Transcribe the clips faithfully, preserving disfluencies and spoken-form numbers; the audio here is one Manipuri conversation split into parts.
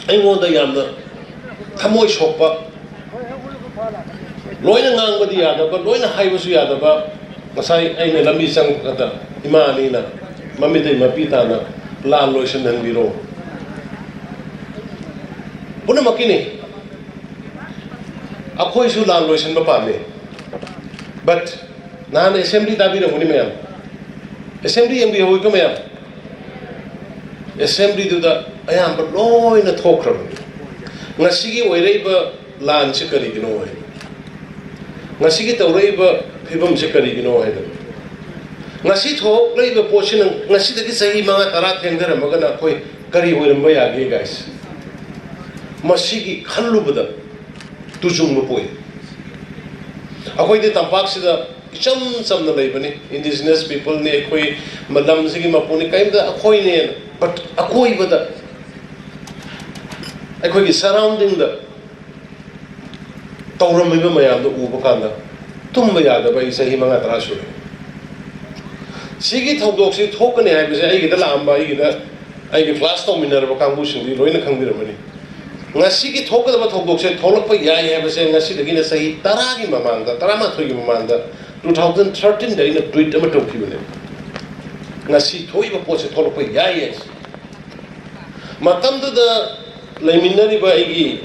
ꯑꯩꯉꯣꯟꯗ ꯌꯥꯝꯅ ꯊꯃꯣꯏ ꯁꯣꯛꯄ, ꯂꯣꯏꯅ ꯉꯥꯡꯕꯗꯤ ꯌꯥꯗꯕ, ꯂꯣꯏꯅ ꯍꯥꯏꯕꯁꯨ ꯌꯥꯗꯕ, ꯉꯁꯥꯏ ꯑꯩꯅ ꯂꯝꯕꯤ ꯆꯪꯕꯗ ꯏꯃꯥ ꯑꯅꯤꯅ ꯃꯃꯤꯠꯇꯩ ꯃꯄꯤ ꯇꯥꯅ "ꯂꯥꯟ ꯂꯣꯏꯁꯤꯟꯍꯟꯕꯤꯔꯣ"꯫ ꯄꯨꯝꯅꯃꯛꯀꯤꯅꯤ꯫ ꯑꯩꯈꯣꯏꯁꯨ ꯂꯥꯟ ꯂꯣꯏꯁꯤꯟꯕ ꯄꯥꯝꯃꯤ꯫ But ꯅꯍꯥꯟ ꯑꯦꯁꯦꯝꯕ꯭ꯂꯤ ꯇꯥꯕꯤꯔꯝꯒꯅꯤ ꯃꯌꯥꯝ, ꯑꯦꯁꯦꯝꯕ꯭ꯂꯤ ꯌꯦꯡꯕꯤꯍꯧꯋꯤꯀꯣ ꯃꯌꯥꯝ꯫ ꯑꯦꯁꯦꯝꯕ꯭ꯂꯤꯗꯨꯗ ꯑꯌꯥꯝꯕ ꯂꯣꯏꯅ ꯊꯣꯛꯈ꯭ꯔꯕꯅꯤ꯫ ꯉꯁꯤꯒꯤ ꯑꯣꯏꯔꯛꯏꯕ ꯂꯥꯟꯁꯤ ꯀꯔꯤꯒꯤꯅꯣ ꯍꯥꯏ, ꯉꯁꯤꯒꯤ ꯇꯧꯔꯛꯏꯕ ꯐꯤꯕꯝꯁꯤ ꯀꯔꯤꯒꯤꯅꯣ ꯍꯥꯏꯗꯅ, ꯉꯁꯤ ꯊꯣꯛꯂꯛꯏꯕ ꯄꯣꯠꯁꯤꯅ ꯉꯁꯤꯗꯒꯤ ꯆꯍꯤ ꯃꯉꯥ ꯇꯔꯥ ꯊꯦꯡꯊꯔꯝꯃꯒꯅ ꯑꯩꯈꯣꯏ ꯀꯔꯤ ꯑꯣꯏꯔꯝꯕ ꯌꯥꯒꯦ, ꯒꯥꯏꯁ? ꯃꯁꯤꯒꯤ ꯈꯜꯂꯨꯕꯗ ꯇꯨꯖꯨꯡꯕ ꯄꯣꯛꯏ꯫ ꯑꯩꯈꯣꯏꯗꯤ ꯇꯝꯄꯥꯛꯁꯤꯗ ꯏꯆꯝ ꯆꯝꯅ ꯂꯩꯕꯅꯤ, ꯏꯟꯗꯤꯖꯤꯅꯁ ꯄꯤꯄꯜꯅꯤ, ꯑꯩꯈꯣꯏ ꯂꯝꯁꯤꯒꯤ ꯃꯄꯨꯅꯤ, ꯀꯔꯤꯝꯇ ꯑꯩꯈꯣꯏꯅꯦꯅ꯫ But ꯑꯀꯣꯏꯕꯗ, ꯑꯩꯈꯣꯏꯒꯤ ꯁꯔꯥꯎꯟꯗꯤꯡꯗ ꯇꯧꯔꯝꯃꯤꯕ ꯃꯌꯥꯝꯗꯣ ꯎꯕ ꯀꯥꯟꯗ ꯇꯨꯝꯕ ꯌꯥꯗꯕ ꯑꯩ ꯆꯍꯤ ꯃꯉꯥ ꯇꯔꯥ ꯁꯨꯔꯦ꯫ ꯁꯤꯒꯤ ꯊꯧꯗꯣꯛꯁꯤ ꯊꯣꯛꯀꯅꯤ ꯍꯥꯏꯕꯁꯦ ꯑꯩꯒꯤꯗ ꯂꯥꯛꯑꯝꯕ, ꯑꯩꯒꯤꯗ, ꯑꯩꯒꯤ ꯀ꯭ꯂꯥꯁ ꯇꯧꯃꯤꯟꯅꯔꯕ ꯀꯥꯡꯕꯨꯁꯤꯡꯗꯤ ꯂꯣꯏꯅ ꯈꯪꯕꯤꯔꯝꯃꯅꯤ꯫ ꯉꯁꯤꯒꯤ ꯊꯣꯛꯀꯗꯕ ꯊꯧꯗꯣꯛꯁꯦ ꯊꯣꯛꯂꯛꯄ ꯌꯥꯏ ꯍꯥꯏꯕꯁꯦ ꯉꯁꯤꯗꯒꯤꯅ ꯆꯍꯤ ꯇꯔꯥꯒꯤ ꯃꯃꯥꯡꯗ, ꯇꯔꯥꯃꯥꯊꯣꯏꯒꯤ ꯃꯃꯥꯡꯗ, two thousand thirteenꯗ ꯑꯩꯅ ꯇ꯭ꯋꯤꯠ ꯑꯃ ꯇꯧꯈꯤꯕꯅꯦ, "ꯉꯁꯤ ꯊꯣꯛꯏꯕ ꯄꯣꯠꯁꯦ ꯊꯣꯛꯂꯛꯄ ꯌꯥꯏ" ꯍꯥꯏꯁꯦ꯫ ꯃꯇꯝꯗꯨꯗ ꯂꯩꯃꯤꯟꯅꯔꯤꯕ ꯑꯩꯒꯤ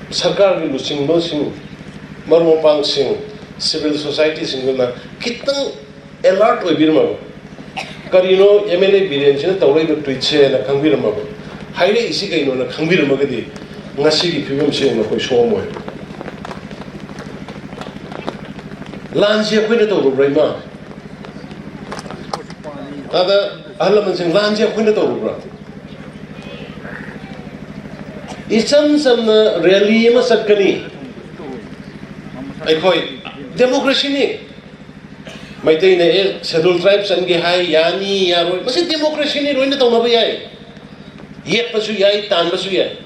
ꯁꯔꯀꯥꯔꯒꯤ ꯂꯨꯆꯤꯡꯕꯁꯤꯡ, ꯃꯔꯨꯞ ꯃꯄꯥꯡꯁꯤꯡ, ꯁꯤꯚꯤꯜ ꯁꯣꯁꯥꯏꯇꯤꯁꯤꯡꯗꯨꯅ ꯈꯤꯇꯪ ꯑꯦꯂꯔꯠ ꯑꯣꯏꯕꯤꯔꯝꯃꯕ, ꯀꯔꯤꯅꯣ ꯑꯦꯝ ꯑꯦꯜ ꯑꯦ ꯕꯤꯔꯦꯟꯁꯤꯅ ꯇꯧꯔꯛꯏꯕ ꯇ꯭ꯋꯤꯠꯁꯦꯅ ꯈꯪꯕꯤꯔꯝꯃꯕ, ꯍꯥꯏꯔꯛꯏꯁꯤ ꯀꯩꯅꯣꯅ ꯈꯪꯕꯤꯔꯝꯃꯒꯗꯤ ꯉꯁꯤꯒꯤ ꯐꯤꯕꯝꯁꯤ ꯌꯦꯡꯉꯨ, ꯑꯩꯈꯣꯏ ꯁꯣꯛꯑꯝꯃꯣꯏ꯫ ꯂꯥꯟꯁꯤ ꯑꯩꯈꯣꯏꯅ ꯇꯧꯔꯨꯕ꯭ꯔꯥ, ꯏꯃꯥ? ꯑꯗ ꯑꯍꯜ ꯂꯃꯟꯁꯤꯡ, ꯂꯥꯟꯁꯤ ꯑꯩꯈꯣꯏꯅ ꯇꯧꯔꯨꯕ꯭ꯔꯥ? ꯏꯆꯝ ꯆꯝꯅ ꯔꯦꯂꯤ ꯑꯃ ꯆꯠꯀꯅꯤ꯫ ꯑꯩꯈꯣꯏ ꯗꯦꯃꯣꯀ꯭ꯔꯦꯁꯤꯅꯤ꯫ ꯃꯩꯇꯩꯅ ꯑꯦ ꯁꯦꯗꯨꯜ ꯇ꯭ꯔꯥꯏꯕ ꯆꯟꯒꯦ ꯍꯥꯏ, ꯌꯥꯅꯤ ꯌꯥꯔꯣꯏ, ꯃꯁꯤ ꯗꯦꯃꯣꯀ꯭ꯔꯦꯁꯤꯅꯤ, ꯂꯣꯏꯅ ꯇꯧꯅꯕ ꯌꯥꯏ꯫ ꯌꯦꯠꯄꯁꯨ ꯌꯥꯏ, ꯇꯥꯟꯕꯁꯨ ꯌꯥꯏ꯫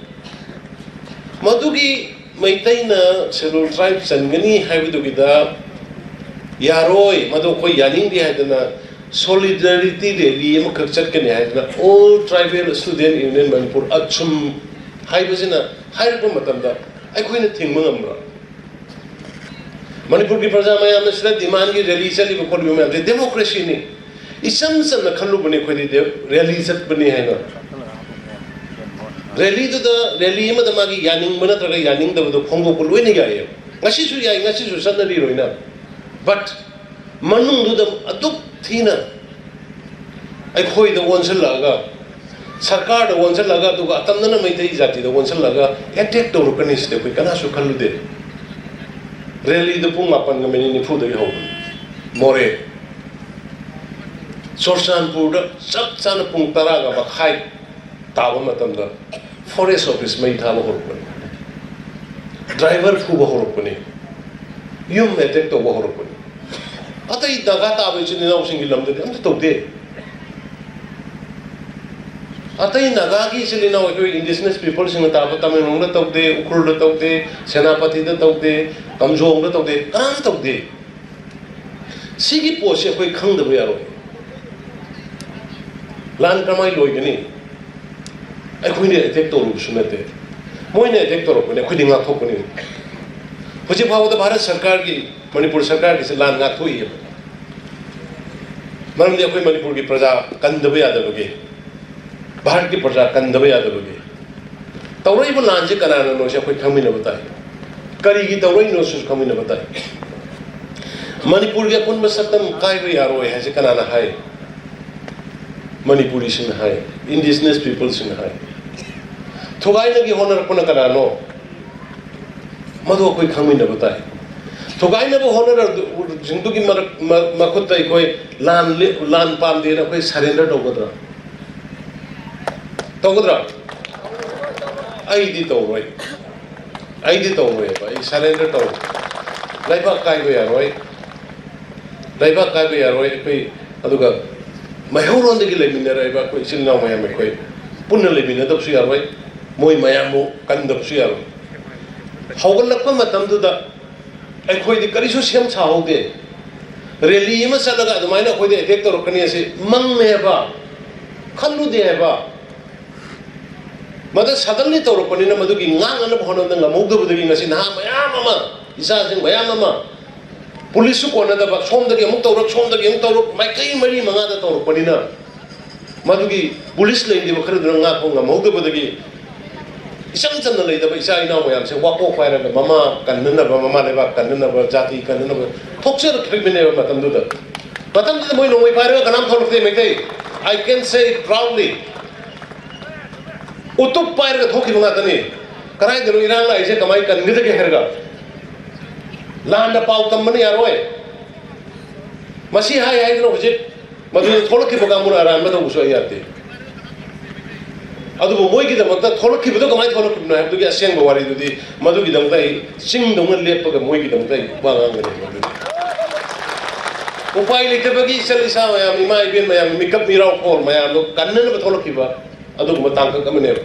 ꯃꯗꯨꯒꯤ ꯃꯩꯇꯩꯅ ꯁꯦꯗꯨꯜ ꯇ꯭ꯔꯥꯏꯕ ꯆꯟꯒꯅꯤ ꯍꯥꯏꯕꯗꯨꯒꯤꯗ ꯌꯥꯔꯣꯏ, ꯃꯗꯨ ꯑꯩꯈꯣꯏ ꯌꯥꯅꯤꯡꯗꯦ ꯍꯥꯏꯗꯅ Solidarity rally ꯑꯃꯈꯛ ꯆꯠꯀꯅꯤ ꯍꯥꯏꯗꯅ All Tribal Student Union Manipur, ꯑꯆꯨꯝ, ꯍꯥꯏꯕꯁꯤꯅ ꯍꯥꯏꯔꯛꯄ ꯃꯇꯝꯗ ꯑꯩꯈꯣꯏꯅ ꯊꯤꯡꯕ ꯉꯝꯕ꯭ꯔꯥ? ꯃꯅꯤꯄꯨꯔꯒꯤ ꯄ꯭ꯔꯖꯥ ꯃꯌꯥꯝꯅ ꯁꯤꯗ demandꯒꯤ rally ꯆꯠꯂꯤꯕ ꯈꯣꯠꯂꯤꯕ ꯃꯌꯥꯝꯁꯦ democracyꯅꯤ꯫ ꯏꯆꯝ ꯆꯝꯅ ꯈꯜꯂꯨꯕꯅꯤ ꯑꯩꯈꯣꯏꯗꯤ ꯔꯦꯂꯤ ꯆꯠꯄꯅꯤ ꯍꯥꯏꯅ꯫ ꯔꯦꯂꯤꯗꯨꯗ, ꯔꯦꯂꯤ ꯑꯃꯗ ꯃꯥꯒꯤ ꯌꯥꯅꯤꯡꯕ ꯅꯠꯇ꯭ꯔꯒ ꯌꯥꯅꯤꯡꯗꯕꯗꯣ ꯐꯣꯡꯗꯣꯛꯄ ꯂꯣꯏꯅ ꯌꯥꯏꯌꯦ꯫ ꯉꯁꯤꯁꯨ ꯌꯥꯏ, ꯉꯁꯤꯁꯨ ꯆꯠꯅꯔꯤꯔꯣꯏꯅ꯫ But ꯃꯅꯨꯡꯗꯨꯗ ꯑꯗꯨꯛ ꯊꯤꯅ ꯑꯩꯈꯣꯏꯗ ꯑꯣꯟꯁꯤꯜꯂꯛꯑꯒ, ꯁꯔꯀꯥꯔꯗ ꯑꯣꯟꯁꯤꯜꯂꯛꯑꯒ, ꯑꯗꯨꯒ ꯑꯇꯝꯅꯅ ꯃꯩꯇꯩ ꯖꯥꯇꯤꯗ ꯑꯣꯟꯁꯤꯜꯂꯛꯑꯒ attack ꯇꯧꯔꯛꯀꯅꯤ ꯁꯤꯗꯤ ꯑꯩꯈꯣꯏ ꯀꯅꯥꯁꯨ ꯈꯜꯂꯨꯗꯦ꯫ ꯔꯦꯂꯤꯗꯨ ꯄꯨꯡ ꯃꯥꯄꯟꯒ ꯃꯤꯅꯤꯠ ꯅꯤꯐꯨꯗꯒꯤ ꯍꯧꯕꯅꯤ꯫ ꯃꯣꯔꯦ, ꯆꯨꯔꯆꯥꯟꯄꯨꯔꯗ ꯆꯞ ꯆꯥꯅ ꯄꯨꯡ ꯇꯔꯥꯒ ꯃꯈꯥꯏ ꯇꯥꯕ ꯃꯇꯝꯗ forest office ꯃꯩ ꯊꯥꯕ ꯍꯧꯔꯛꯄꯅꯤ, driver ꯐꯨꯕ ꯍꯧꯔꯛꯄꯅꯤ, ꯌꯨꯝ attack ꯇꯧꯕ ꯍꯧꯔꯛꯄꯅꯤ꯫ ꯑꯇꯩ ꯅꯥꯒꯥ ꯇꯥꯕ ꯏꯆꯤꯟ ꯏꯅꯥꯎꯁꯤꯡꯒꯤ ꯂꯝꯗꯗꯤ ꯑꯝꯇ ꯇꯧꯗꯦ꯫ ꯑꯇꯩ ꯅꯥꯒꯥꯒꯤ ꯏꯆꯤꯜ ꯏꯅꯥꯎ ꯑꯩꯈꯣꯏ indigenous peopleꯁꯤꯡꯅ ꯇꯥꯕ ꯇꯃꯦꯡꯂꯣꯡꯗ ꯇꯧꯗꯦ, ꯎꯈ꯭ꯔꯨꯜꯗ ꯇꯧꯗꯦ, ꯁꯦꯅꯥꯄꯇꯤꯗ ꯇꯧꯗꯦ, ꯀꯝꯖꯣꯡꯗ ꯇꯧꯗꯦ, ꯀꯅꯥꯝ ꯇꯧꯗꯦ꯫ ꯁꯤꯒꯤ ꯄꯣꯠꯁꯦ ꯑꯩꯈꯣꯏ ꯈꯪꯗꯕ ꯌꯥꯔꯣꯏ꯫ ꯂꯥꯟ ꯀꯃꯥꯏꯅ ꯂꯣꯏꯒꯅꯤ? ꯑꯩꯈꯣꯏꯅ attack ꯇꯧꯔꯨꯕꯁꯨ ꯅꯠꯇꯦ, ꯃꯣꯏꯅ attack ꯇꯧꯔꯛꯄꯅꯦ, ꯑꯩꯈꯣꯏꯗꯤ ꯉꯥꯛꯊꯣꯛꯄꯅꯤ꯫ ꯍꯧꯖꯤꯛ ꯐꯥꯎꯕꯗ ꯚꯥꯔꯠ ꯁꯔꯀꯥꯔꯒꯤ, ꯃꯅꯤꯄꯨꯔ ꯁꯔꯀꯥꯔꯒꯤꯁꯦ ꯂꯥꯟ ꯉꯥꯛꯊꯣꯛꯏꯑꯕ꯫ ꯃꯔꯝꯗꯤ ꯑꯩꯈꯣꯏ ꯃꯅꯤꯄꯨꯔꯒꯤ ꯄ꯭ꯔꯖꯥ ꯀꯟꯗꯕ ꯌꯥꯗꯕꯒꯤ, ꯚꯥꯔꯠꯀꯤ ꯄ꯭ꯔꯖꯥ ꯀꯟꯗꯕ ꯌꯥꯗꯕꯒꯤ꯫ ꯇꯧꯔꯛꯏꯕ ꯂꯥꯟꯁꯦ ꯀꯅꯥꯅꯅꯣꯁꯦ ꯑꯩꯈꯣꯏ ꯈꯪꯃꯤꯟꯅꯕ ꯇꯥꯏ꯫ ꯀꯔꯤꯒꯤ ꯇꯧꯔꯛꯏꯅꯣꯁꯤꯁꯨ ꯈꯪꯃꯤꯟꯅꯕ ꯇꯥꯏ꯫ ꯃꯅꯤꯄꯨꯔꯒꯤ ꯑꯄꯨꯟꯕ ꯁꯛꯇꯝ ꯀꯥꯏꯕ ꯌꯥꯔꯣꯏ ꯍꯥꯏꯁꯦ ꯀꯅꯥꯅ ꯍꯥꯏ? ꯃꯅꯤꯄꯨꯔꯤꯁꯤꯡꯅ ꯍꯥꯏ, indigenous peopleꯁꯤꯡꯅ ꯍꯥꯏ꯫ ꯊꯨꯒꯥꯏꯅꯒꯤ ꯍꯣꯠꯅꯔꯛꯄꯅ ꯀꯅꯥꯅꯣ? ꯃꯗꯨ ꯑꯩꯈꯣꯏ ꯈꯪꯃꯤꯟꯅꯕ ꯇꯥꯏ꯫ ꯊꯨꯒꯥꯏꯅꯕ ꯍꯣꯠꯅꯔꯛꯄꯁꯤꯡꯗꯨꯒꯤ ꯃꯔꯛ-, ꯃ-, ꯃꯈꯨꯠꯇ ꯑꯩꯈꯣꯏ ꯂꯥꯟ ꯂꯦ-, ꯂꯥꯟ ꯄꯥꯝꯗꯦꯅ ꯑꯩꯈꯣꯏ surrender ꯇꯧꯒꯗ꯭ꯔꯥ? ꯇꯧꯒꯗ꯭ꯔꯥ? ꯑꯩꯗꯤ ꯇꯧꯔꯣꯏ꯫ ꯑꯩꯗꯤ ꯇꯧꯔꯣꯏꯕ꯫ ꯑꯩ surrender ꯇꯧꯔꯣꯏ꯫ ꯂꯩꯕꯥꯛ ꯀꯥꯏꯕ ꯌꯥꯔꯣꯏ꯫ ꯂꯩꯕꯥꯛ ꯀꯥꯏꯕ ꯌꯥꯔꯣꯏ꯫ ꯑꯩꯈꯣꯏ, ꯑꯗꯨꯒ ꯃꯩꯍꯧꯔꯣꯟꯗꯒꯤ ꯂꯩꯃꯤꯟꯅꯔꯛꯏꯕ ꯑꯩꯈꯣꯏ ꯏꯆꯤꯜ ꯏꯅꯥꯎ ꯃꯌꯥꯝ ꯑꯩꯈꯣꯏ ꯄꯨꯟꯅ ꯂꯩꯃꯤꯟꯅꯗꯕꯁꯨ ꯌꯥꯔꯣꯏ꯫ ꯃꯣꯏ ꯃꯌꯥꯝꯕꯨ ꯀꯟꯗꯕꯁꯨ ꯌꯥꯔꯣꯏ꯫ ꯍꯧꯒꯠꯂꯛꯄ ꯃꯇꯝꯗꯨꯗ ꯑꯩꯈꯣꯏꯗꯤ ꯀꯔꯤꯁꯨ ꯁꯦꯝ ꯁꯥꯍꯧꯗꯦ꯫ ꯔꯦꯂꯤ ꯑꯃ ꯆꯠꯂꯒ ꯑꯗꯨꯃꯥꯏꯅ ꯑꯩꯈꯣꯏꯗ ꯑꯦꯇꯦꯛ ꯇꯧꯔꯛꯀꯅꯤ ꯑꯁꯤ ꯃꯪꯅꯦ ꯍꯥꯏꯕ, ꯈꯜꯂꯨꯗꯦ ꯍꯥꯏꯕ꯫ ꯃꯗꯨ ꯁꯗꯟꯂꯤ ꯇꯧꯔꯛꯄꯅꯤꯅ ꯃꯗꯨꯒꯤ ꯉꯥꯛꯅꯅꯕ ꯍꯣꯠꯅꯕꯗ ꯉꯝꯍꯧꯗꯕꯗꯒꯤ ꯉꯁꯤ ꯅꯍꯥ ꯃꯌꯥꯝ ꯑꯃ, ꯏꯆꯥꯁꯤꯡ ꯃꯌꯥꯝ ꯑꯃ, ꯄꯨꯂꯤꯁꯁꯨ ꯀꯣꯟꯅꯗꯕ, ꯁꯣꯝꯗꯒꯤ ꯑꯃꯨꯛ ꯇꯧꯔꯛ, ꯁꯣꯝꯗꯒꯤ ꯑꯃꯨꯛ ꯇꯧꯔꯛ, ꯃꯥꯏꯀꯩ ꯃꯔꯤ ꯃꯉꯥꯗ ꯇꯧꯔꯛꯄꯅꯤꯅ, ꯃꯗꯨꯒꯤ ꯄꯨꯂꯤꯁ ꯂꯩꯔꯤꯕ ꯈꯔꯗꯨꯅ ꯉꯥꯛꯄ ꯉꯝꯍꯧꯗꯕꯗꯒꯤ ꯏꯆꯝ ꯆꯝꯅ ꯂꯩꯇꯕ ꯏꯆꯥ ꯏꯅꯥꯎ ꯃꯌꯥꯝꯁꯦ ꯋꯥꯀꯣꯛ ꯄꯥꯏꯔꯒ ꯃꯃꯥ ꯀꯟꯅꯅꯕ, ꯃꯃꯥ ꯂꯩꯕꯥꯛ ꯀꯟꯅꯅꯕ, ꯖꯥꯇꯤ ꯀꯟꯅꯅꯕ ꯊꯣꯛꯆꯔꯛꯈ꯭ꯔꯤꯕꯅꯦꯕ ꯃꯇꯝꯗꯨꯗ꯫ ꯃꯇꯝꯗꯨꯗ ꯃꯣꯏ ꯅꯣꯡꯃꯩ ꯄꯥꯏꯔꯒ ꯀꯅꯥꯝ ꯊꯣꯛꯂꯛꯇꯦ Meitei. I can say proudly, ꯎꯇꯨꯞ ꯄꯥꯏꯔꯒ ꯊꯣꯛꯈꯤꯕ ꯉꯥꯛꯇꯅꯤ꯫ ꯀꯗꯥꯏꯗꯅꯣ ꯏꯔꯥꯡ ꯂꯥꯛꯏꯁꯦ, ꯀꯃꯥꯏꯅ ꯀꯟꯒꯗꯒꯦ ꯍꯥꯏꯔꯒ? ꯂꯥꯟꯗ ꯄꯥꯎ ꯇꯝꯕꯅ ꯌꯥꯔꯣꯏ꯫ ꯃꯁꯤ ꯍꯥꯏ ꯍꯥꯏꯗꯅ ꯍꯧꯖꯤꯛ ꯃꯗꯨꯗ ꯊꯣꯛꯂꯛꯈꯤꯕ ꯀꯥꯡꯕꯨꯅ ꯑꯔꯥꯟꯕ ꯇꯧꯕꯁꯨ ꯑꯩ ꯌꯥꯗꯦ꯫ ꯑꯗꯨꯕꯨ ꯃꯣꯏꯒꯤꯗꯃꯛꯇ ꯊꯣꯛꯂꯛꯈꯤꯕꯗꯣ ꯀꯃꯥꯏꯅ ꯊꯣꯛꯂꯛꯈꯤꯕꯅꯣ ꯍꯥꯏꯕꯗꯨꯒꯤ ꯑꯁꯦꯡꯕ ꯋꯥꯔꯤꯗꯨꯗꯤ, ꯃꯗꯨꯒꯤꯗꯃꯛꯇ ꯑꯩ ꯆꯤꯡꯗꯧꯅ ꯂꯦꯞꯄꯒ ꯃꯣꯏꯒꯤꯗꯃꯛꯇ ꯑꯩ ꯋꯥ ꯉꯥꯡꯒꯅꯤ꯫ ꯎꯄꯥꯏ ꯂꯩꯇꯕꯒꯤ ꯏꯆꯜ ꯏꯆꯥ ꯃꯌꯥꯝ, ꯏꯃꯥ ꯏꯕꯦꯟ ꯃꯌꯥꯝ, ꯃꯤꯀꯞ ꯃꯤꯔꯥꯎ ꯈꯣꯜ ꯃꯌꯥꯝꯗꯣ ꯀꯟꯅꯅꯕ ꯊꯣꯛꯂꯛꯈꯤꯕ ꯑꯗꯨꯒꯨꯝꯕ ꯇꯥꯡꯀꯛ ꯑꯃꯅꯦꯕ꯫